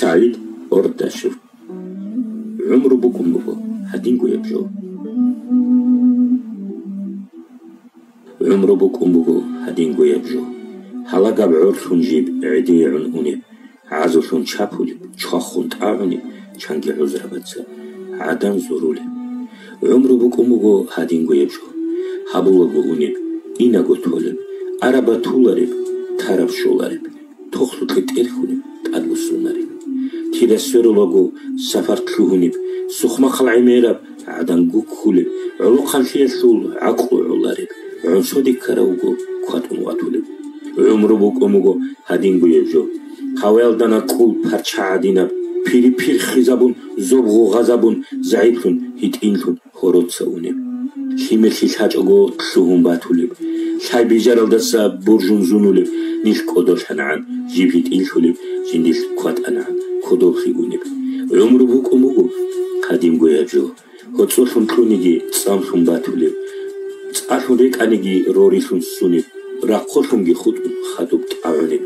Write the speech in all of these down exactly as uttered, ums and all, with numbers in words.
СагӀид Ордашев. ГӀумру букӀун буго гьадингояб жо. ГӀумру букӀун буго гьадингояб жо. Гьалагаб гӀорлъун жиб гӀедегӀун унеб, гӀазулъун чапулеб, чвахун тӀагӀунеб, чанги гӀузрабаца гӀадан зурулеб. ГӀумру букӀун буго гьадингояб жо. Гьабулаго унеб, инаго толеб, араб батулареб, тараб щолареб, тохлъукье тӀерхьунеб, тӀадбуссунареб. Кида сверулаго сапар лъугьунеб, сухъмахъал гӀемераб, гӀадан гуккулеб, гӀолохъанлъиялъул гӀакълу гӀолареб, гӀунсоде ккарав вуго кватӀун ватулеб. ГӀумру букӀун буго гьадингояб жо. Хъаваялда накӀкӀул парча гӀадинаб, пири-пирхизабун, зоб гъугъазабун, загӀиплъун, гьитӀинлъун, гьороца унеб. Лъимерлъи лъачӀого лъугьун батулеб, лъай бижаралдаса буржун зунулеб, нилъ кӀодолъанагӀан, жиб гьитӀинлъулеб, жиндилъ кватӀанагӀан, кодобхъи унеб. ГӀумру букӀун буго гьадингояб жо. ГьоцӀолъун кьуниги цӀамлъун батулеб, цӀалъун рекӀаниги рорилъун ссунеб, рахъолъунги хутӀун хадуб тӀагӀунеб.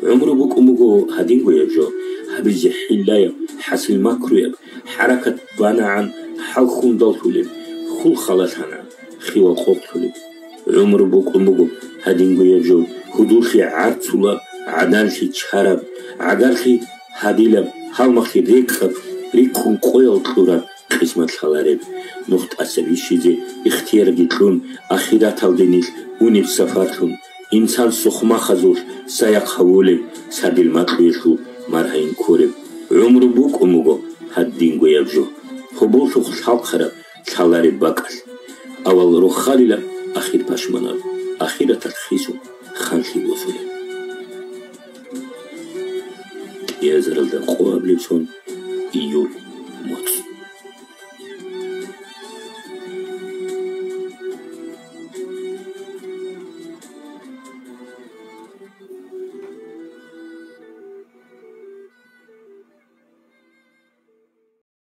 ГӀумру букӀун буго гьадингояб жо, гьабизе хӀиллаяб, хӀасил макруяб, хӀаракат банагӀан хӀалхьундалъулеб, хьул халалъана, хиял къокълъулеб. ГӀумру букӀун буго гьадингояб жо, гьудуллъи гӀарцулаб, гӀаданлъи чараб, гӀагарлъи гьадилаб, гьалмагълъи рекӀкӀаб, рикӀкӀун къоял кьураб, къисмат лъалареб. Нух тӀаса бищизе ихтиярги кьун, ахираталде нилъ унеб сапарлъун, инсан сухъмахъазулъ сайахъ гьавулеб, сардил макьуялъул маргьайин ккуреб. ГӀумру букӀун буго гьадингояб жо, гьоболлъухъ лъалхъараб лъалареб бакӀалъ. Авал рохалилаб, ахир пашманаб, ахираталъ хисун ханлъи босулеб. КӀиазаралда къоаблеб сон, июль моцӀ.